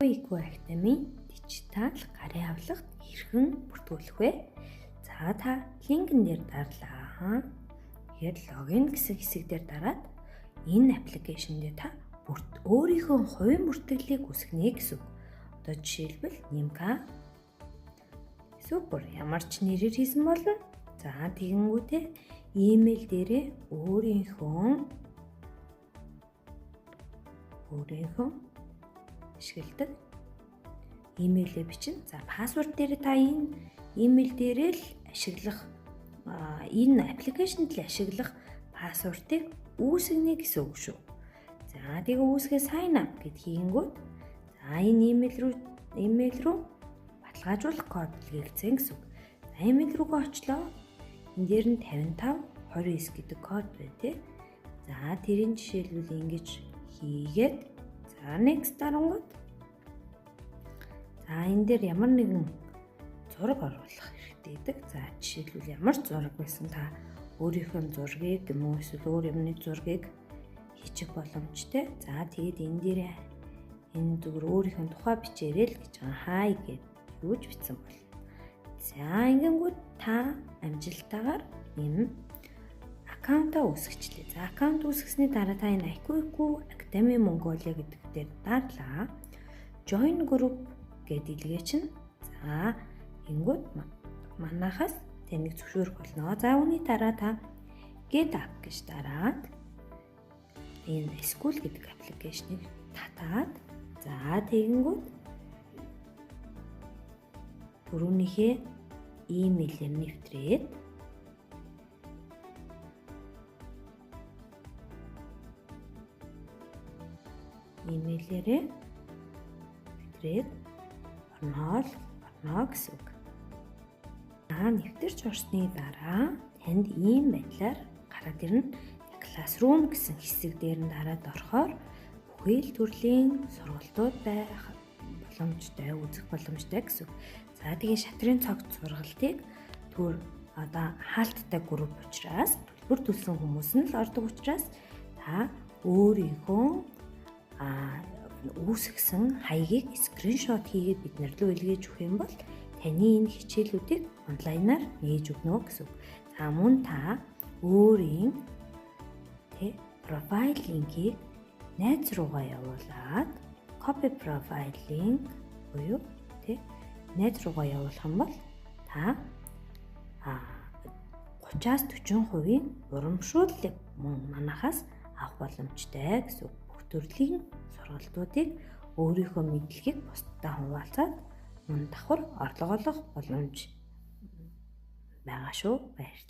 IQ Academy дижитал гарын авлагт хэрхэн бүртгүүлэх вэ? За, та link-эн дээр дарлаа. Тэгэхээр login гэсэн хэсэг дээр дараад энэ application дээр та өөрийнхөө хувийн бүртгэлийг үүсгэнэ гэсэн үг. Одоо жишээлбэл Нимка супер ямар ч нэрээр хийсэн болно. За, тэгэнгүүтээ имэйл дээрээ өөрийнхөө ашигладаг имэйлээ бичин. За, password дээр та энэ имэйл дээрээ л ашиглах, энэ application д л ашиглах password ыг үүсгэнэ гэсэн үг шүү. За, тэгээ үүсгээ sign up гэд хийнгүүт, за, энэ имэйл рүү баталгаажуулах код илгээгдсэн гэсэн үг. За, имэйл рүүгээ очлоо. Энэ дээр нь 55 29 гэдэг код байна тий. За, тэрийн жишээлбэл ингэж хийгээд, за, next дарангууд, за, энэ дээр ямар нэгэн зураг оруулах хэрэгтэй байдаг. За, жишээлбэл ямар зураг байсан та өөрийнхөө зургийг юм уу эсвэл өөр юмны зургийг хийчих боломжтой. За, тэгээд энэ дээр энэ зүгээр өөрийнхөө тухай бичээрэй л гэж байгаа. Хай гэд юуж бичсэн бол. За, ингэнгүүт та амжилттайгаар ийм account аа үүсгэчлээ. За, account үүсгэсний дараа та энэ IQ Academy Mongolia гэдэг дээр дарлаа. Join group гэдэг илгээ чинь. За, ингэнгүүт манахаас таныг зөвшөөрөх болно. За, үүний дараа та Get App гэж дараад энэ School гэдэг application ийг татаад, за, тэгэнгүүт түрүүнийхээ имэйлээр нэвтрээд, имэйлээрээ нэвтрээд орноо л орно гэсэн үг. За, нэвтэрч орсны дараа танд ийм байдлаар гараад ирнэ. Classroom гэсэн хэсэг дээр нь дараад орохоор бүхий л төрлийн сургалтууд байх боломжтой, үзэх боломжтой гэсэн үг. За, тэгээ шатрын цогц сургалтыг төр одоо хаалттай групп учраас, төлбөр төлсөн хүмүүс нь л ордог учраас та өөрийнхөө үүсгэсэн хаягийг screenshot хийгээд бид нар рүү илгээж өгөх юм бол таны энэ хичээлүүдийг онлайнаар нээж өгнө гэсэн үг. За, мөн та өөрийн тэ profile link ийг найз руугаа явуулаад, copy profile link буюу тэ найз руугаа явуулах юм бол та 30-аас 40% урамшууллыг мөн манахаас авах боломжтой гэсэн үг. Бүх төрлийн сургалтуудыг өөрийнхөө мэдлэгийг бусдад хуваалцаад мөн давхар орлого олох боломж байгаа шүү. Баярлалаа.